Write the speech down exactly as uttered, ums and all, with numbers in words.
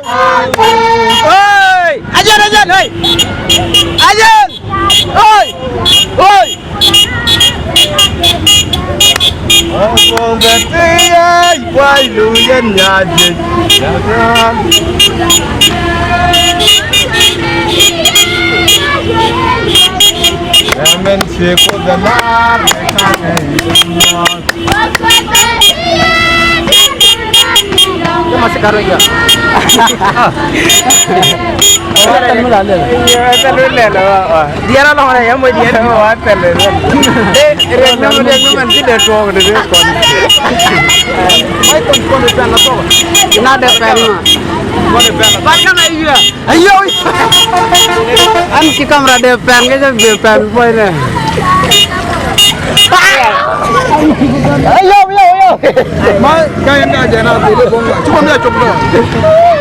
Oi! Ajen, ajen, oi! Ajen! Oi! Oi! Amen. Kɛ ma si karɔ ya. Diɛra lɔŋ rɛ ya mɔ diɛra wa tɛlɛ. Eh, rɛ na mɔ diɛra mɔ ti dɛ tuɔk dɛ kɔn. Mai kɔn kɔn dɛ pɛn la tɔk. Na dɛ pɛn ma. Kɔn dɛ pɛn la. Ba kama yua. Ayo. An ci kamera dee pɛn kɛ jɛ dee pɛn bɔy nɛ. Ayo, ayo, ayo. Ma ka yɛn ka jɛ na dee bɔŋ la. Cuma mi a cok dɔ.